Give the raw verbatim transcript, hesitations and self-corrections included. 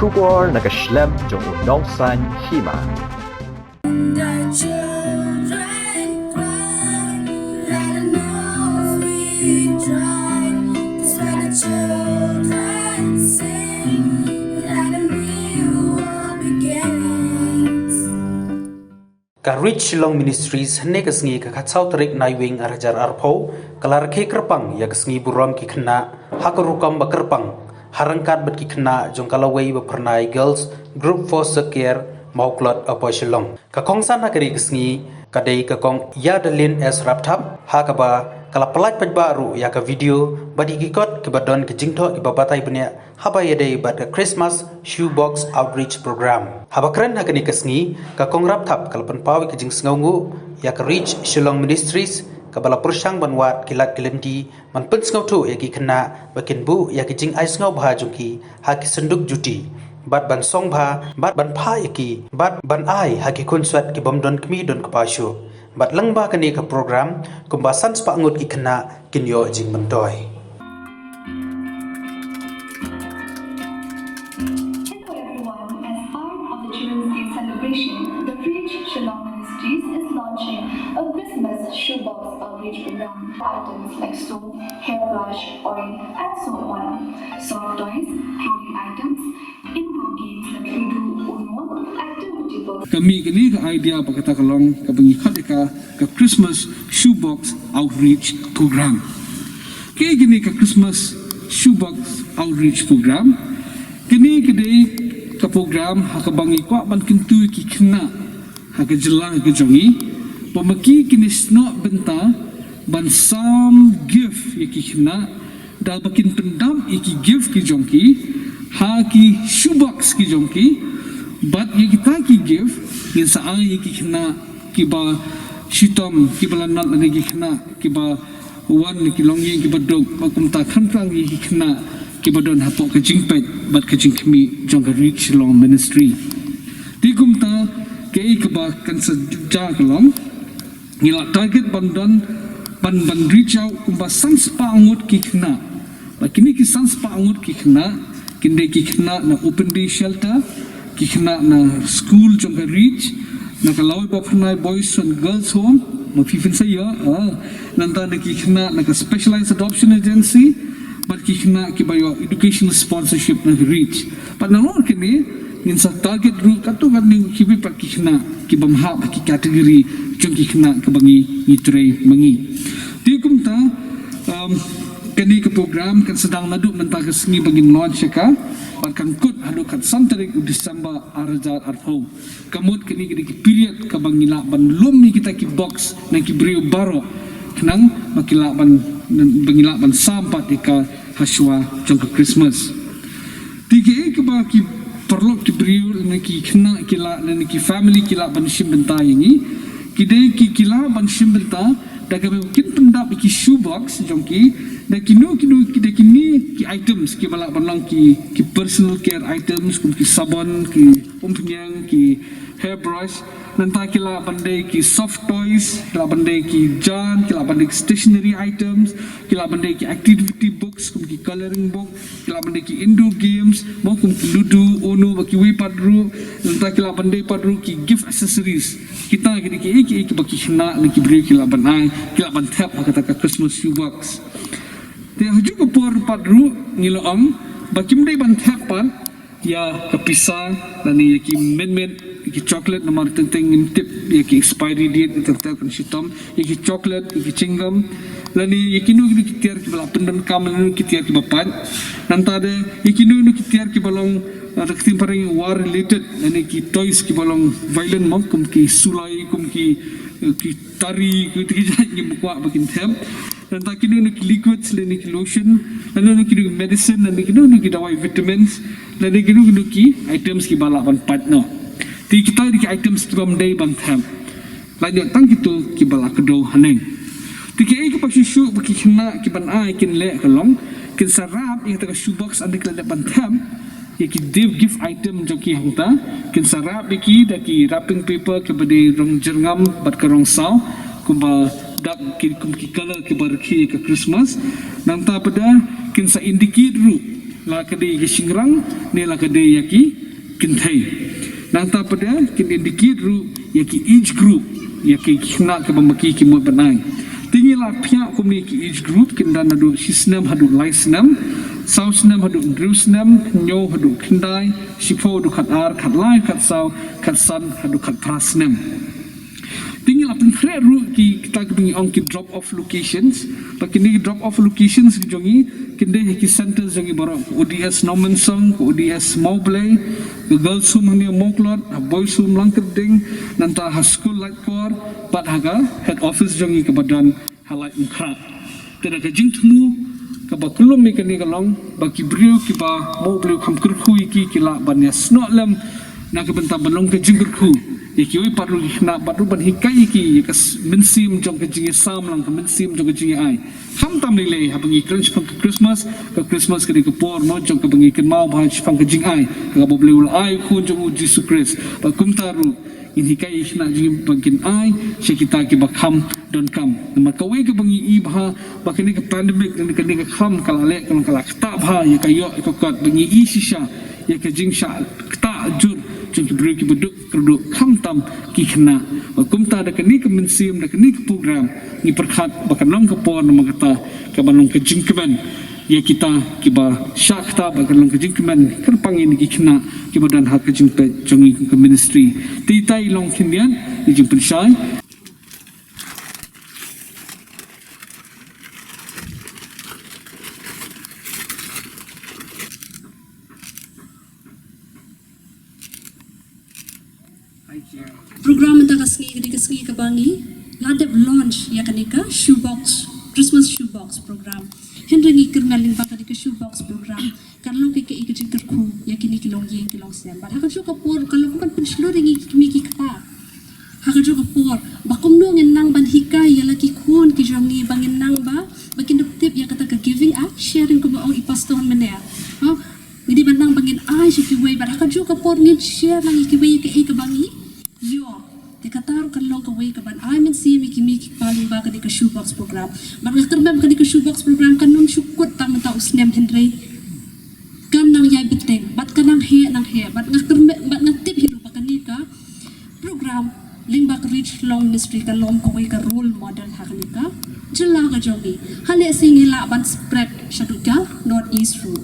Khubor na ka shlem jong u Nongsaiñ Hima. Ka Reach Shillong Ministries hynne ka sngi ka khatsaw tarik Naiwieng ar hajar arphew ka la rakhe kyrpang ïa ka sngi burom ki khynnah ha ka rukom ba kyrpang ha ryngkat bad ki khynnah jong ka Lawei Baphyrnai Girls Group Foster Care Mawklot Upper Shillong. Ka kongsan ha kane ka sngi ka dei ka Kong Ïadalin S Rapthap ha kaba ka la pyllait paidbah ruh ïa ka video bad ïa ki kot kiba don ka jingthoh kiba batai bniah haba ïadei bad ka Christmas Shoebox Outreach Program. Haba kren ha kane ka sngi ka Kong Rapthap ka la pynpaw ïa ka jingsngewnguh ïa ka Reach Shillong Ministries kaba la pyrshang ban wad ki lad ki lynti ban pynsngewthuh ïa ki khynnah ba kin buh ïa ki jingai sngewbha jong ki ha ki synduk juti bad ban song bha bad ban phah ïa ki bad ban ai ha ki khun swet ki bym don kmie don kpa shuh. Bad lyngba kane ka program kumba san spah ngut ki khynnah kin ïoh jingmyntoi. Hello everyone, as part of the Children's Day celebration, the Reach Shillong Ministries is launching a Christmas shoebox outreach program. Items like soap, hairbrush, oil, and so on. Soft toys, clothing items, indoor games like Ludo, Uno, activity books. Ka mih kane ka idea ba kata ka long kaba ngi khot ïa ka ka Christmas Shoebox Outreach Program. Kaei kane ka Christmas Shoebox Outreach Program? Kane ka dei ka program ha kaba ngi kwah ban kyntu ïa ki khynnah ha ka jylla ka jong ngi ba ma ki kin ïasnoh bynta ban sam gift ïa ki khynnah da ba kin pyndap ïa ki gift ki jong ki ha ki shoebox ki jong ki. Bad ïa kita ki gift ngin sa ai ïa ki khynnah kiba shitom, kiba lanot, lane ki khynnah kiba wan na ki longïing kiba duk, bad kumta khamtam ïa ki khynnah kiba don hapoh ka jingpeit bad ka jingkhmih jong ka Reach Shillong Ministry. Te kumta kaei kaba kan sa jia ka long, ngi la target ban don, ban, ban reach out kumba san spah ngut ki khynnah. Bad kine ki san spah ngut ki khynnah kin dei ki khynnah na open day shelter, ki khynnah na school jong ka Reach, na ka Lawei Baphyrnai Boys and Girls Home, ma phi phin sa ïoh, ah, nangta na ki khynnah na ka Specialized Adoption Agency, bad ki khynnah kiba ïoh educational sponsorship na ka Reach. Bad nalor kine ngin sa target ruh katto katne kiwei pat ki khynnah ki bym hap ha ki category jong ki khynnah kiba ngi, ngi trei ma ngi. Te kumta, um, kane ka program kan sdang naduh mynta ka sngi ba ngin launch ïa ka, bad kan kut haduh khatsan tarik u December ar hajar arphew. Ka mut kane ka dei ka period kaba ngi lah ban lum ïa kita ki box na ki briew baroh khnang ba ki lah ban, ba ngi lah ban sam pat ïa ka hashwa jong ka Christmas. Te kiei kiba ki paralok ki briew lane ki khynnah ki lah, lane ki family ki lah ban shim bynta ïa ngi, ki dei ki, ki lah ban shim bynta da kaba kin pyndap ïa ki shoebox jong ki da kino kino ki, da kine ki items kiba lah ban long ki, ki personal care items kum ki sabon, ki umphniang, ki hairbrush. Nangta ki lah ban dei ki soft toys, ki lah ban dei ki jar, ki lah ban dei ki stationery items, ki lah ban dei ki activity books kum ki colouring book, ki lah ban dei ki indoor games, mo, kum ki Ludo, Uno, bad kiwei pat ruh. Nangta ki lah ban dei pat ruh ki gift accessories. Kita ki dei kiei kiei kiba ki khynnah ne ki briew ki lah ban ai, ki lah ban thep ha kata ka Christmas shoebox. Te ha kajuh ka por pat ruh ngi la ong ba kim dei ban thep pat ïa ka pisa lane ïa ki mynmiet, ïa ki chocolate, namar teng teng ngim tip ïa ki expiry date, teng teng kan shitom, ïa ki chocolate, ïa ki chewing gum lane ïa kino kino ki tiar kiba la pyndonkam lane ki tiar kiba pait. Nangta de ïa kino kino ki tiar kiba long, ah, da ka ktien phareng, war related, lane ki toys kiba long violent, mo, kum ki suloi, kum ki, eh, ki tari, ki, ki jait ngim kwah ba kin thep. Nangta kino kino ki liquids lane ki lotion, lane kino kino ki medicine, lane kino kino ki dawai vitamins, lane kino kino ki items kiba lah ban pait noh. Te kita ki items ki bym dei ban thep. Lait noh tang kito kiba la kdew haneng. Te kiei kiba shisha ba ki khynnah ki ban ai kin leh ka long, kin sa wrap ïa kata ka shoebox haba ki la dep ban thep ïa ki gift item jong ki hangta, kin sa wrap ïa ki da ki wrapping paper kiba dei rong jyrngam bad ka rong saw, kumba dap ki, kum ki colour kiba rkhie ïa ka Christmas. Nangta pat de kin sa indicate ruh La ka dei ïa ki shingrang ne la ka dei ïa ki kynthei. Nangta pat de kin indicate ruh ïa ki age group, ïa ki khynnah kiba ma ki ki mut ban ai. Te ngi la phiah kumne ki age group, kin don naduh shi snem haduh lai snem, saw snem haduh hynriew snem, hynñiew haduh khyndai, shiphew haduh khatar, khatlai khatsaw, khatsan haduh khatphra snem. Te ngi la pynkhreh ruh ki, kita kiba ngi ong ki drop off locations. Ba kine ki drop off locations ki jong ngi kin dei ha ki centres jong ngi baroh, ka O D S Nongmensong, ka O D S Mawblei, ka Girls Home hangne Mawklod, ha Boys Home Langkyrding, nangta ha School Laitkor, bad ha ka head office jong ngi kaba don ha Laitumkhrah. Te da ka jingthmu kaba khlem ïa kane ka long ba ki briew kiba Mawblei kham kyrkhu ïa ki, ki lah ban ïasnoh lem na ka bynta ban long ka jingkyrkhu ïa kiwei pat ruh ki khynnah, bad ruh ban hikai ïa ki ïa ka s-, mynsiem jong ka jingïasam lang, ka mynsiem jong ka jingïa-ai. Khamtam lei lei haba ngi kren shaphang ka Christmas, ka Christmas ka dei ka por, no, jong kaba ngi kynmaw bha shaphang ka jingai kaba U Blei u la ai u Khun jong u Jisu Khrist. Bad kumta ruh ngin hikai ïa ki khynnah jong ngi ba kin ai sha kita kiba kham donkam. Namar kawei kaba ngi i bha ba kane ka pandemic ne kane ka khlam ka la leh, ka la ktah bha ïa ka ïoh ïa ka kot, ba ngi i shisha ïa ka jingshah ktah jur jong ki briew kiba duk kyrduh, khamtam ki khynnah. Bad kumta da kane ka mynsiem, da kane ka program, ngi pyrkhat ba kan long ka por namar kata kaba long ka jingkmen ïa kita kiba shah ktah, ba kan long ka jingkmen kyrpang ïa ki khynnah kiba don ha ka jingpeit jong ngi kum ka ministry. Te ita i long khyndiat i jingpynshai. Program mynta ka sngi ka dei ka sngi kaba ngi la dep launch ïa kane ka shoebox, Christmas shoebox program. Hynrei ngi kyrmen lyngba kane ka shoebox program kan long kaei kaei ka jingkyrkhu ïa kine ki longïing ki longsem. Bad ha kajuh ka por kan long kumban pynshlur ïa ngi ki kmie ki kpa. Ha kajuh ka por ba kumno ngin nang ban hikai ïa la ki khun ki jong ngi ba ngin nang ba, ba kin da tip ïa kata ka giving and sharing kumba ong i pastor mynne. Ha? Ngi dei ban nang ba ngin ai sha kiwei, bad ha kajuh ka por ngin share lang ïa kiwei ïa kaei kaba ngi ïoh. Te kata ruh kan long kawei kaban ai mynsiem ïa ki kmie ki kpa lyngba kane ka shoebox program. Bad nga kyrmen kane ka shoebox program kan ym shu kut tang mynta u snem, hynrei kan nang ïai bteng, bad kan nang heh nang heh, bad nga kyrmen, bad nga tip hi ruh ba kane ka program lyngba ka Reach Long Ministry kan long kawei ka role model ha kane ka jylla ka jong ngi. Hynrei shisha ngi lah ban spread shaduh ka North East ruh.